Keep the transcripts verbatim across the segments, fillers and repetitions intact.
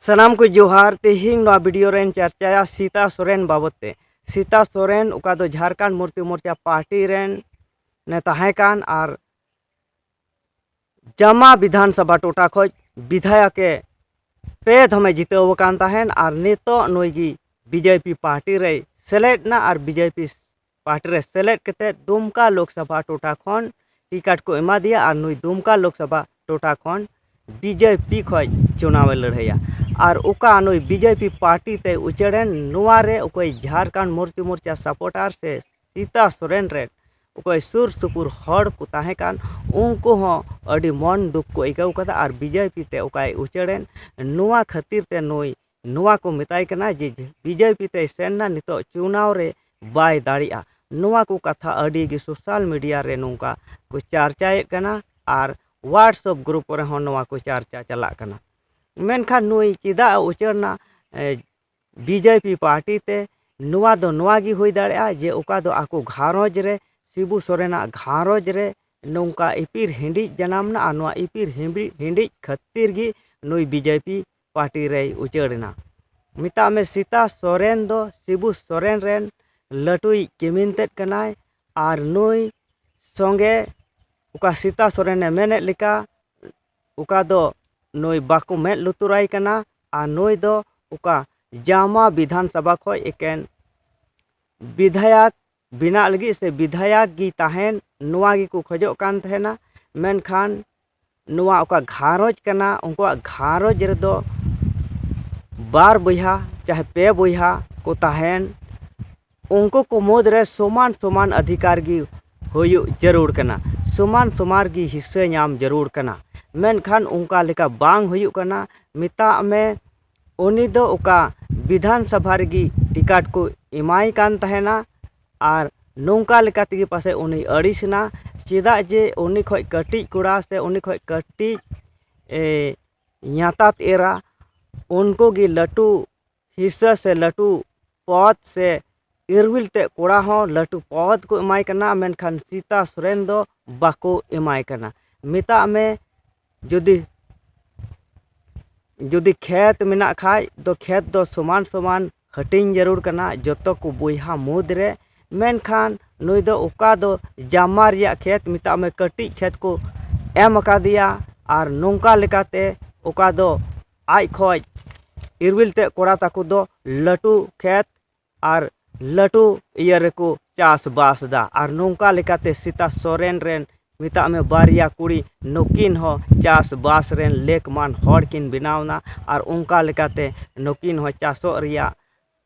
ᱥᱟᱱᱟᱢ ᱠᱚ ᱡᱚᱦᱟᱨ᱾ ᱛᱮᱦᱮᱧ ᱱᱚᱣᱟ ᱵᱷᱤᱰᱤᱭᱳ ᱨᱮᱧ ᱪᱟᱨᱪᱟᱭᱟ ᱥᱤᱛᱟ ᱥᱚᱨᱮᱱ ᱵᱟᱵᱚᱫ ᱛᱮ᱾ ᱥᱤᱛᱟ ᱥᱚᱨᱮᱱ, ᱚᱠᱟ ᱫᱚ ᱡᱷᱟᱲᱠᱷᱚᱸᱰ ᱢᱩᱠᱛᱤ ᱢᱳᱨᱪᱟ ᱯᱟᱨᱴᱤ ᱨᱮᱱ ᱮ ᱛᱟᱦᱮᱸ ᱠᱟᱱ ᱟᱨ ᱡᱟᱢᱟ ᱵᱤᱫᱷᱟᱱ ᱥᱚᱵᱷᱟ ᱴᱚᱴᱷᱟ ᱠᱷᱚᱡ ᱵᱤᱫᱷᱟᱭᱚᱠ ᱮ ᱯᱮ ᱫᱷᱚᱢᱮ ᱡᱤᱛᱟᱹᱣ ᱟᱠᱟᱱ ᱛᱟᱦᱮᱱ ᱟᱨ ᱱᱤᱛᱚᱜ ᱱᱩᱭ ᱜᱮ ᱵᱤᱡᱮᱯᱤ ᱯᱟᱨᱴᱤ ᱨᱮᱭ ᱥᱮᱞᱮᱫ ᱮᱱᱟ ᱟᱨ ᱵᱤᱡᱮᱯᱤ ᱯᱟᱨᱴᱤ ᱨᱮ ᱥᱮᱞᱮᱫ ᱠᱟᱛᱮ ᱫᱩᱢᱠᱟ ᱞᱳᱠᱥᱚᱵᱷᱟ ᱴᱚᱴᱷᱟ ᱠᱷᱚᱱ ᱴᱤᱠᱤᱴ ᱠᱚ ᱮᱢᱟ ᱫᱮᱭᱟ ᱟᱨ ᱱᱩᱭ ᱫᱩᱢᱠᱟ ᱞᱳᱠᱥᱚᱵᱷᱟ ᱴᱚᱴᱷᱟ ᱠᱷᱚᱱ ᱵᱤᱡᱮᱯᱤ ᱠᱷᱚᱡ ᱪᱩᱱᱟᱣ ᱮ ᱞᱟᱹᱲᱦᱟᱹᱭᱟ᱾ ᱟᱨ ᱚᱠᱟ ᱱᱩᱭ ᱵᱤᱡᱮᱯᱤ ᱯᱟᱨᱴᱤ ᱛᱮᱭ ᱩᱪᱟᱹᱲᱮᱱ, ᱱᱚᱣᱟ ᱨᱮ ᱚᱠᱚᱭ ᱡᱷᱟᱲᱠᱷᱚᱸᱰ ᱢᱩᱠᱛᱤ ᱢᱳᱨᱪᱟ ᱥᱟᱯᱳᱨᱴᱟᱨ ᱥᱮ ᱥᱤᱛᱟ ᱥᱚᱨᱮᱱ ᱨᱮᱱ ᱚᱠᱚᱭ ᱥᱩᱨ ᱥᱩᱯᱩᱨ ᱦᱚᱲ ᱠᱚ ᱛᱟᱦᱮᱸ ᱠᱟᱱ, ᱩᱱᱠᱩ ᱦᱚᱸ ᱟᱹᱰᱤ ᱢᱚᱱ ᱫᱩᱠ ᱠᱚ ᱟᱹᱭᱠᱟᱹᱣ ᱠᱟᱫᱟ᱾ ᱟᱨ ᱵᱤᱡᱮᱯᱤ ᱛᱮ ᱚᱠᱟᱭ ᱩᱪᱟᱹᱲᱮᱱ, ᱱᱚᱣᱟ ᱠᱷᱟᱹᱛᱤᱨ ᱛᱮ ᱱᱩᱭ ᱱᱚᱣᱟ ᱠᱚ ᱢᱮᱛᱟᱭ ᱠᱟᱱᱟ ᱡᱮ ᱵᱤᱡᱮᱯᱤ ᱛᱮᱭ ᱥᱮᱱ ᱮᱱᱟ, ᱱᱤᱛᱚᱜ ᱪᱩᱱᱟᱣ ᱨᱮ ᱵᱟᱭ ᱫᱟᱲᱮᱭᱟᱜᱼᱟ᱾ ᱱᱚᱣᱟ ᱠᱚ ᱠᱟᱛᱷᱟ ᱟᱹᱰᱤ ᱜᱮ ᱥᱳᱥᱟᱞ ᱢᱤᱰᱤᱭᱟ ᱨᱮ ᱱᱚᱝᱠᱟ ᱠᱚ ᱪᱟᱨᱪᱟᱭᱮᱫ ᱠᱟᱱᱟ ᱟᱨ WhatsApp ᱜᱨᱩᱯ ᱠᱚᱨᱮ ᱦᱚᱸ ᱱᱚᱣᱟ ᱠᱚ ᱪᱟᱨᱪᱟ ᱪᱟᱞᱟᱜ ᱠᱟᱱᱟ᱾ ᱢᱮᱱᱠᱷᱟᱱ ᱱᱩᱭ ᱪᱮᱫᱟᱜ ᱮ ᱩᱪᱟᱹᱲ ᱮᱱᱟ, ᱮ, ᱵᱤᱡᱮᱯᱤ ᱯᱟᱨᱴᱤ ᱛᱮ? ᱱᱚᱣᱟ ᱫᱚ ᱱᱚᱣᱟ ᱜᱮ ᱦᱩᱭ ᱫᱟᱲᱮᱭᱟᱜᱼᱟ ᱡᱮ ᱚᱠᱟ ᱫᱚ ᱟᱠᱚ ᱜᱷᱟᱨᱚᱸᱡᱽ ᱨᱮ, ᱥᱤᱵᱩ ᱥᱚᱨᱮᱱᱟᱜ ᱜᱷᱟᱨᱚᱸᱡᱽ ᱨᱮ ᱱᱚᱝᱠᱟ ᱤᱯᱤᱨ ᱦᱤᱸᱰᱤᱡ ᱡᱟᱱᱟᱢ ᱮᱱᱟ ᱟᱨ ᱱᱚᱣᱟ ᱤᱯᱤᱨ ᱦᱤᱸᱰᱤᱡ, ᱦᱤᱸᱰᱤᱡ ᱠᱷᱟᱹᱛᱤᱨ ᱜᱮ ᱱᱩᱭ ᱵᱤᱡᱮᱯᱤ ᱯᱟᱨᱴᱤ ᱨᱮᱭ ᱩᱪᱟᱹᱲ ᱮᱱᱟ᱾ ᱢᱮᱛᱟᱜ ᱢᱮ, ᱥᱤᱛᱟ ᱥᱚᱨᱮᱱ ᱫᱚ ᱥᱤᱵᱩ ᱥᱚᱨᱮᱱ ᱨᱮᱱ ᱞᱟᱹᱴᱩᱭᱤᱡ ᱠᱤᱢᱤᱱ ᱛᱮᱫ ᱠᱟᱱᱟᱭ ᱟᱨ ᱱᱩᱭ ᱥᱚᱸᱜᱮ ᱚᱠᱟ ᱥᱤᱛᱟ ᱥᱚᱨᱮᱱᱮ ᱢᱮᱱᱮᱫ ᱞᱮᱠᱟ, ᱚᱠᱟ ᱫᱚ ᱱᱩᱭ ᱵᱟᱠᱚ ᱢᱮᱫ ᱞᱩᱛᱩᱨᱟᱭ ᱠᱟᱱᱟ᱾ ᱟᱨ ᱱᱩᱭ ᱫᱚ ᱚᱠᱟ ᱡᱟᱢᱟ ᱵᱤᱫᱷᱟᱱ ᱥᱚᱵᱷᱟ ᱠᱷᱚᱡ ᱮᱠᱮᱱ ᱵᱤᱫᱷᱟᱭᱚᱠ ᱵᱮᱱᱟᱜ ᱞᱟᱹᱜᱤᱫ ᱥᱮ ᱵᱤᱫᱷᱟᱭᱚᱠ ᱜᱮ ᱛᱟᱦᱮᱱ, ᱱᱚᱣᱟ ᱜᱮᱠᱚ ᱠᱷᱚᱡᱚᱜ ᱠᱟᱱ ᱛᱟᱦᱮᱱᱟ᱾ ᱢᱮᱱᱠᱷᱟᱱ ᱱᱚᱣᱟ ᱚᱠᱟ ᱜᱷᱟᱨᱚᱸᱡᱽ ᱠᱟᱱᱟ, ᱩᱱᱠᱩᱣᱟᱜ ᱜᱷᱟᱨᱚᱸᱡᱽ ᱨᱮᱫᱚ ᱵᱟᱨ ᱵᱚᱭᱦᱟ ᱪᱟᱦᱮ ᱯᱮ ᱵᱚᱭᱦᱟ ᱠᱚ ᱛᱟᱦᱮᱱ, ᱩᱱᱠᱩ ᱠᱚ ᱢᱩᱫᱽᱨᱮ ᱥᱚᱢᱟᱱ ᱥᱚᱢᱟᱱ ᱚᱫᱷᱤᱠᱟᱨ ᱜᱮ ᱦᱩᱭᱩᱜ ᱡᱟᱹᱨᱩᱲ ᱠᱟᱱᱟ, ᱥᱚᱢᱟᱱ ᱥᱚᱢᱟᱱ ᱜᱮ ᱦᱤᱥᱟᱹ ᱧᱟᱢ ᱡᱟᱹᱨᱩᱲ ᱠᱟᱱᱟ᱾ ᱢᱮᱱᱠᱷᱟᱱ ᱚᱱᱠᱟ ᱞᱮᱠᱟ ᱵᱟᱝ ᱦᱩᱭᱩᱜ ᱠᱟᱱᱟ᱾ ᱢᱮᱛᱟᱜ ᱢᱮ, ᱩᱱᱤ ᱫᱚ ᱚᱠᱟ ᱵᱤᱫᱷᱟᱱ ᱥᱚᱵᱷᱟ ᱨᱮᱜᱮ ᱴᱤᱠᱤᱴ ᱠᱚ ᱮᱢᱟᱭ ᱠᱟᱱ ᱛᱟᱦᱮᱱᱟ ᱟᱨ ᱱᱚᱝᱠᱟ ᱞᱮᱠᱟ ᱛᱮᱜᱮ ᱯᱟᱥᱮᱡ ᱩᱱᱤ ᱟᱹᱲᱤᱥ ᱮᱱᱟ᱾ ᱪᱮᱫᱟᱜ ᱡᱮ ᱩᱱᱤ ᱠᱷᱚᱡ ᱠᱟᱹᱴᱤᱡ ᱠᱚᱲᱟ ᱥᱮ ᱩᱱᱤ ᱠᱷᱚᱡ ᱠᱟᱹᱴᱤᱡ, ᱮ, ᱧᱟᱛᱟᱛ ᱮᱨᱟ, ᱩᱱᱠᱩ ᱜᱮ ᱞᱟᱹᱴᱩ ᱦᱤᱥᱟᱹ ᱥᱮ ᱞᱟᱹᱴᱩ ᱯᱚᱫᱽ ᱥᱮ ᱤᱨᱣᱤᱞ ᱛᱮ ᱠᱚᱲᱟ ᱦᱚᱸ ᱞᱟᱹᱴᱩ ᱯᱚᱫᱽ ᱠᱚ ᱮᱢᱟᱭ ᱠᱟᱱᱟ, ᱢᱮᱱᱠᱷᱟᱱ ᱥᱤᱛᱟ ᱥᱚᱨᱮᱱ ᱫᱚ ᱵᱟᱠᱚ ᱮᱢᱟᱭ ᱠᱟᱱᱟ᱾ ᱢᱮᱛᱟᱜ ᱢᱮ, ᱡᱩᱫᱤ ᱡᱩᱫᱤ ᱠᱷᱮᱛ ᱢᱮᱱᱟᱜ ᱠᱷᱟᱡ ᱫᱚ ᱠᱷᱮᱛ ᱫᱚ ᱥᱚᱢᱟᱱ ᱥᱚᱢᱟᱱ ᱦᱟᱹᱴᱤᱧ ᱡᱟᱹᱨᱩᱲ ᱠᱟᱱᱟ ᱡᱚᱛᱚ ᱠᱚ ᱵᱚᱭᱦᱟ ᱢᱩᱫᱽ ᱨᱮ᱾ ᱢᱮᱱᱠᱷᱟᱱ ᱱᱩᱭ ᱫᱚ ᱚᱠᱟ ᱫᱚ ᱡᱟᱢᱟ ᱨᱮᱭᱟᱜ ᱠᱷᱮᱛ ᱢᱮᱛᱟᱜ ᱢᱮ ᱠᱟᱹᱴᱤᱡ ᱠᱷᱮᱛ ᱠᱚ ᱮᱢ ᱟᱠᱟᱫᱮᱭᱟ, ᱟᱨ ᱱᱚᱝᱠᱟ ᱞᱮᱠᱟᱛᱮ ᱚᱠᱟ ᱫᱚ ᱟᱡ ᱠᱷᱚᱡ ᱤᱨᱣᱤᱞ ᱛᱮ ᱠᱚᱲᱟ ᱛᱟᱠᱚ ᱫᱚ ᱞᱟᱹᱴᱩ ᱠᱷᱮᱛ ᱟᱨ ᱞᱟᱹᱴᱩ ᱤᱭᱟᱹ ᱨᱮᱠᱚ ᱪᱟᱥᱵᱟᱥ ᱫᱟ᱾ ᱟᱨ ᱱᱚᱝᱠᱟ ᱞᱮᱠᱟᱛᱮ ᱥᱤᱛᱟ ᱥᱚᱨᱮᱱ ᱨᱮᱱ ᱢᱮᱛᱟᱜ ᱢᱮ ᱵᱟᱨᱭᱟ ᱠᱩᱲᱤ ᱱᱩᱠᱤᱱ ᱦᱚᱸ ᱪᱟᱥᱵᱟᱥ ᱨᱮᱱ ᱞᱮᱠᱢᱟᱱ ᱦᱚᱲ ᱠᱤᱱ ᱵᱮᱱᱟᱣᱱᱟ᱾ ᱟᱨ ᱚᱱᱠᱟ ᱞᱮᱠᱟᱛᱮ ᱱᱩᱠᱤᱱ ᱦᱚᱸ ᱪᱟᱥᱚᱜ ᱨᱮᱭᱟᱜ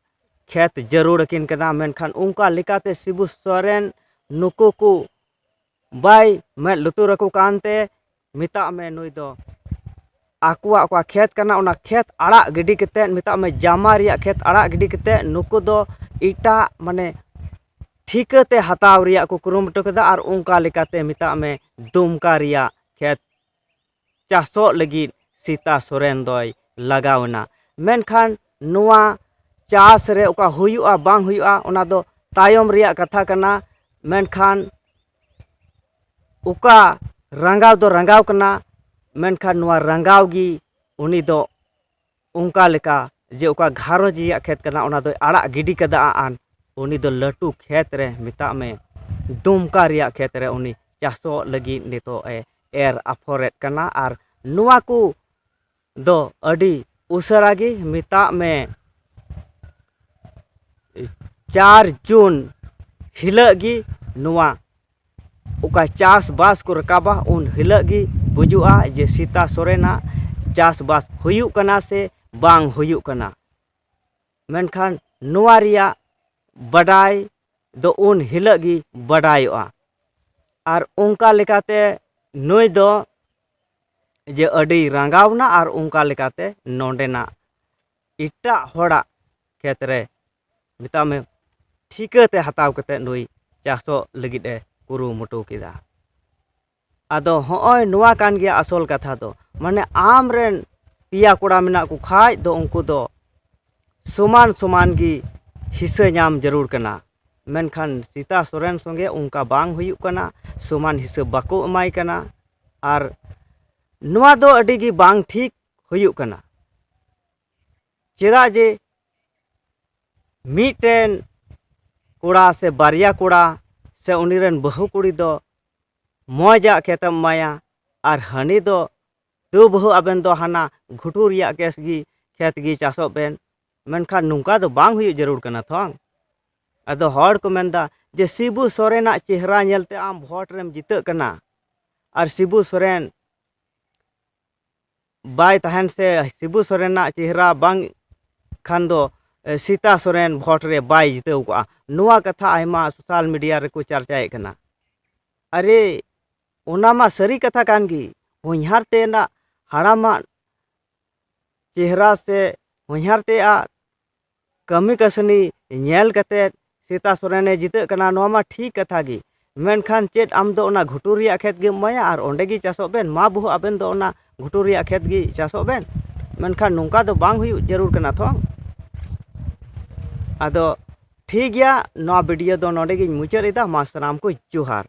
ᱠᱷᱮᱛ ᱡᱟᱹᱨᱩᱲ ᱟᱹᱠᱤᱱ ᱠᱟᱱᱟ᱾ ᱢᱮᱱᱠᱷᱟᱱ ᱚᱱᱠᱟ ᱞᱮᱠᱟᱛᱮ ᱥᱤᱵᱩ ᱥᱚᱨᱮᱱ ᱱᱩᱠᱩ ᱠᱚ ᱵᱟᱭ ᱢᱮᱫ ᱞᱩᱛᱩᱨ ᱟᱠᱚ ᱠᱟᱱᱛᱮ ᱢᱮᱛᱟᱜ ᱢᱮ ᱱᱩᱭ ᱫᱚ ᱟᱠᱚᱣᱟᱜ ᱚᱠᱟ ᱠᱷᱮᱛ ᱠᱟᱱᱟ ᱚᱱᱟ ᱠᱷᱮᱛ ᱟᱲᱟᱜ ᱜᱤᱰᱤ ᱠᱟᱛᱮᱫ ᱢᱮᱛᱟᱜ ᱢᱮ ᱡᱟᱢᱟ ᱨᱮᱭᱟᱜ ᱠᱷᱮᱛ ᱟᱲᱟᱜ ᱜᱤᱰᱤ ᱠᱟᱛᱮᱫ ᱱᱩᱠᱩ ᱫᱚ ᱮᱴᱟᱜ ᱢᱟᱱᱮ ᱴᱷᱤᱠᱟᱹ ᱛᱮ ᱦᱟᱛᱟᱣ ᱨᱮᱭᱟᱜ ᱠᱚ ᱠᱩᱨᱩᱢᱩᱴᱩ ᱠᱮᱫᱟ᱾ ᱟᱨ ᱚᱱᱠᱟ ᱞᱮᱠᱟᱛᱮ ᱢᱮᱛᱟᱜ ᱢᱮ ᱫᱩᱢᱠᱟ ᱨᱮᱭᱟᱜ ᱠᱷᱮᱛ ᱪᱟᱥᱚᱜ ᱞᱟᱹᱜᱤᱫ ᱥᱤᱛᱟ ᱥᱚᱨᱮᱱ ᱫᱚᱭ ᱞᱟᱜᱟᱣ ᱮᱱᱟ᱾ ᱢᱮᱱᱠᱷᱟᱱ ᱱᱚᱣᱟ ᱪᱟᱥ ᱨᱮ ᱚᱠᱟ ᱦᱩᱭᱩᱜᱼᱟ ᱵᱟᱝ ᱦᱩᱭᱩᱜᱼᱟ ᱚᱱᱟ ᱫᱚ ᱛᱟᱭᱚᱢ ᱨᱮᱭᱟᱜ ᱠᱟᱛᱷᱟ ᱠᱟᱱᱟ᱾ ᱢᱮᱱᱠᱷᱟᱱ ᱚᱠᱟ ᱨᱟᱸᱜᱟᱣ ᱫᱚ ᱨᱟᱸᱜᱟᱣ ᱠᱟᱱᱟ, ᱢᱮᱱᱠᱷᱟᱱ ᱱᱚᱣᱟ ᱨᱟᱸᱜᱟᱣ ᱜᱮ ᱩᱱᱤ ᱫᱚ ᱚᱱᱠᱟ ᱞᱮᱠᱟ ᱡᱮ ᱚᱠᱟ ᱜᱷᱟᱨᱚᱸᱡᱽ ᱨᱮᱭᱟᱜ ᱠᱷᱮᱛ ᱠᱟᱱᱟ ᱚᱱᱟ ᱫᱚᱭ ᱟᱲᱟᱜ ᱜᱤᱰᱤ ᱠᱟᱫᱟ᱾ ᱟᱨ ᱩᱱᱤ ᱫᱚ ᱞᱟᱹᱴᱩ ᱠᱷᱮᱛ ᱨᱮ ᱢᱮᱛᱟᱜ ᱢᱮ ᱫᱩᱢᱠᱟ ᱨᱮᱭᱟᱜ ᱠᱷᱮᱛ ᱨᱮ ᱩᱱᱤ ᱪᱟᱥᱚᱜ ᱞᱟᱹᱜᱤᱫ ᱱᱤᱛᱚᱜ ᱮ ᱮᱨ ᱟᱯᱷᱚᱨᱮᱫ ᱠᱟᱱᱟ᱾ ᱟᱨ ᱱᱚᱣᱟ ᱠᱚ ᱫᱚ ᱟᱹᱰᱤ ᱩᱥᱟᱹᱨᱟ ᱜᱮ ᱢᱮᱛᱟᱜ ᱢᱮ ᱪᱟᱨ ᱡᱩᱱ ᱦᱤᱞᱳᱜ ᱜᱮ ᱱᱚᱣᱟ ᱚᱠᱟ ᱪᱟᱥᱵᱟᱥ ᱠᱚ ᱨᱟᱠᱟᱵᱟ ᱩᱱ ᱦᱤᱞᱳᱜ ᱜᱮ ᱵᱩᱡᱩᱜᱼᱟ ᱡᱮ ᱥᱤᱛᱟ ᱥᱚᱨᱮᱱᱟᱜ ᱪᱟᱥᱵᱟᱥ ᱦᱩᱭᱩᱜ ᱠᱟᱱᱟ ᱥᱮ ᱵᱟᱝ ᱦᱩᱭᱩᱜ ᱠᱟᱱᱟ᱾ ᱢᱮᱱᱠᱷᱟᱱ ᱱᱚᱣᱟ ᱨᱮᱭᱟᱜ ᱵᱟᱰᱟᱭ ᱫᱚ ᱩᱱ ᱦᱤᱞᱳᱜ ᱜᱮ ᱵᱟᱰᱟᱭᱚᱜᱼᱟ᱾ ᱟᱨ ᱚᱱᱠᱟ ᱞᱮᱠᱟᱛᱮ ᱱᱩᱭ ᱫᱚ ᱡᱮ ᱟᱹᱰᱤ ᱨᱟᱸᱜᱟᱣᱱᱟ ᱟᱨ ᱚᱱᱠᱟ ᱞᱮᱠᱟᱛᱮ ᱱᱚᱰᱮᱱᱟᱜ ᱮᱴᱟᱜ ᱦᱚᱲᱟᱜ ᱠᱷᱮᱛ ᱨᱮ ᱢᱮᱛᱟᱜ ᱢᱮ ᱴᱷᱤᱠᱟᱹ ᱛᱮ ᱦᱟᱛᱟᱣ ᱠᱟᱛᱮ ᱱᱩᱭ ᱪᱟᱥᱚᱜ ᱞᱟᱹᱜᱤᱫ ᱮ ᱠᱩᱨᱩᱢᱩᱴᱩ ᱠᱮᱫᱟ᱾ ᱟᱫᱚ ᱦᱚᱸᱜᱼᱚᱭ ᱱᱚᱣᱟ ᱠᱟᱱ ᱜᱮᱭᱟ ᱟᱥᱚᱞ ᱠᱟᱛᱷᱟ ᱫᱚ, ᱢᱟᱱᱮ ᱟᱢ ᱨᱮᱱ ᱯᱮᱭᱟ ᱠᱚᱲᱟ ᱢᱮᱱᱟᱜ ᱠᱚ ᱠᱷᱟᱡ ᱫᱚ ᱩᱱᱠᱩ ᱫᱚ ᱥᱚᱢᱟᱱ ᱥᱚᱢᱟᱱ ᱜᱮ ᱦᱤᱥᱟᱹ ᱧᱟᱢ ᱡᱟᱹᱨᱩᱲ ᱠᱟᱱᱟ᱾ ᱢᱮᱱᱠᱷᱟᱱ ᱥᱤᱛᱟ ᱥᱚᱨᱮᱱ ᱥᱚᱸᱜᱮ ᱚᱱᱠᱟ ᱵᱟᱝ ᱦᱩᱭᱩᱜ ᱠᱟᱱᱟ, ᱥᱚᱢᱟᱱ ᱦᱤᱥᱟᱹ ᱵᱟᱠᱚ ᱮᱢᱟᱭ ᱠᱟᱱᱟ᱾ ᱟᱨ ᱱᱚᱣᱟ ᱫᱚ ᱟᱹᱰᱤ ᱜᱮ ᱵᱟᱝ ᱴᱷᱤᱠ ᱦᱩᱭᱩᱜ ᱠᱟᱱᱟ᱾ ᱪᱮᱫᱟᱜ ᱡᱮ ᱢᱤᱫᱴᱮᱱ ᱠᱚᱲᱟ ᱥᱮ ᱵᱟᱨᱭᱟ ᱠᱚᱲᱟ ᱥᱮ ᱩᱱᱤ ᱨᱮᱱ ᱵᱟᱹᱦᱩ ᱠᱩᱲᱤ ᱫᱚ ᱢᱚᱡᱟᱜ ᱠᱷᱮᱛᱮᱢ ᱮᱢᱟᱭᱟ, ᱟᱨ ᱦᱟᱹᱱᱤ ᱫᱚ ᱫᱩ ᱵᱟᱹᱦᱩ ᱟᱵᱮᱱ ᱫᱚ ᱦᱟᱱᱟ ᱜᱷᱩᱴᱩ ᱨᱮᱭᱟᱜ ᱠᱮᱥ ᱜᱮ, ᱠᱷᱮᱛ ᱜᱮ ᱪᱟᱥᱚᱜ ᱵᱮᱱ᱾ ᱢᱮᱱᱠᱷᱟᱱ ᱱᱚᱝᱠᱟ ᱫᱚ ᱵᱟᱝ ᱦᱩᱭᱩᱜ ᱡᱟᱹᱨᱩᱲ ᱠᱟᱱᱟ ᱛᱷᱚ᱾ ᱟᱫᱚ ᱦᱚᱲ ᱠᱚ ᱢᱮᱱᱫᱟ ᱡᱮ ᱥᱤᱵᱩ ᱥᱚᱨᱮᱱᱟᱜ ᱪᱮᱦᱨᱟ ᱧᱮᱞᱛᱮ ᱟᱢ ᱵᱷᱳᱴ ᱨᱮᱢ ᱡᱤᱛᱟᱹᱜ ᱠᱟᱱᱟ, ᱟᱨ ᱥᱤᱵᱩ ᱥᱚᱨᱮᱱ ᱵᱟᱭ ᱛᱟᱦᱮᱱ ᱥᱮ ᱥᱤᱵᱩ ᱥᱚᱨᱮᱱᱟᱜ ᱪᱮᱦᱨᱟ ᱵᱟᱝ ᱠᱷᱟᱱ ᱫᱚ, ᱮ, ᱥᱤᱛᱟ ᱥᱚᱨᱮᱱ ᱵᱷᱳᱴ ᱨᱮ ᱵᱟᱭ ᱡᱤᱛᱟᱹᱣ ᱠᱚᱜᱼᱟ᱾ ᱱᱚᱣᱟ ᱠᱟᱛᱷᱟ ᱟᱭᱢᱟ social media ᱨᱮᱠᱚ ᱪᱟᱨᱪᱟᱭᱮᱫ ᱠᱟᱱᱟ᱾ ᱟᱨᱮ, ᱚᱱᱟ ᱢᱟ ᱥᱟᱹᱨᱤ ᱠᱟᱛᱷᱟ ᱠᱟᱱ ᱜᱮ᱾ ᱦᱚᱧᱦᱟᱨ ᱛᱮᱱᱟᱜ ᱦᱟᱲᱟᱢᱟᱜ ᱪᱮᱦᱨᱟ ᱥᱮ ᱦᱚᱧᱦᱟᱨ ᱛᱮᱭᱟᱜ ᱠᱟᱹᱢᱤ ᱠᱟᱹᱥᱱᱤ ᱧᱮᱞ ᱠᱟᱛᱮᱫ ᱥᱤᱛᱟ ᱥᱚᱨᱮᱱᱮ ᱡᱤᱛᱟᱹᱜ ᱠᱟᱱᱟ, ᱱᱚᱣᱟ ᱢᱟ ᱴᱷᱤᱠ ᱠᱟᱛᱷᱟ ᱜᱮ᱾ ᱢᱮᱱᱠᱷᱟᱱ ᱪᱮᱫ ᱟᱢ ᱫᱚ ᱚᱱᱟ ᱜᱷᱩᱴᱩ ᱨᱮᱭᱟᱜ ᱠᱷᱮᱛ ᱜᱮᱢ ᱮᱢᱟᱭᱟ ᱟᱨ ᱚᱸᱰᱮ ᱜᱮ ᱪᱟᱥᱚᱜ ᱵᱮᱱ? ᱢᱟ ᱵᱟᱹᱦᱩ ᱟᱵᱮᱱ ᱫᱚ ᱚᱱᱟ ᱜᱷᱩᱴᱩ ᱨᱮᱭᱟᱜ ᱠᱷᱮᱛ ᱜᱮ ᱪᱟᱥᱚᱜ ᱵᱮᱱ᱾ ᱢᱮᱱᱠᱷᱟᱱ ᱱᱚᱝᱠᱟ ᱫᱚ ᱵᱟᱝ ᱦᱩᱭᱩᱜ ᱡᱟᱹᱨᱩᱲ ᱠᱟᱱᱟ ᱛᱷᱚ᱾ ᱟᱫᱚ ᱴᱷᱤᱠ ᱜᱮᱭᱟ, ᱱᱚᱣᱟ video ᱫᱚ ᱱᱚᱰᱮ ᱜᱤᱧ ᱢᱩᱪᱟᱹᱫ ᱮᱫᱟ᱾ ᱢᱟ ᱥᱟᱱᱟᱢ ᱠᱚ ᱡᱚᱦᱟᱨ᱾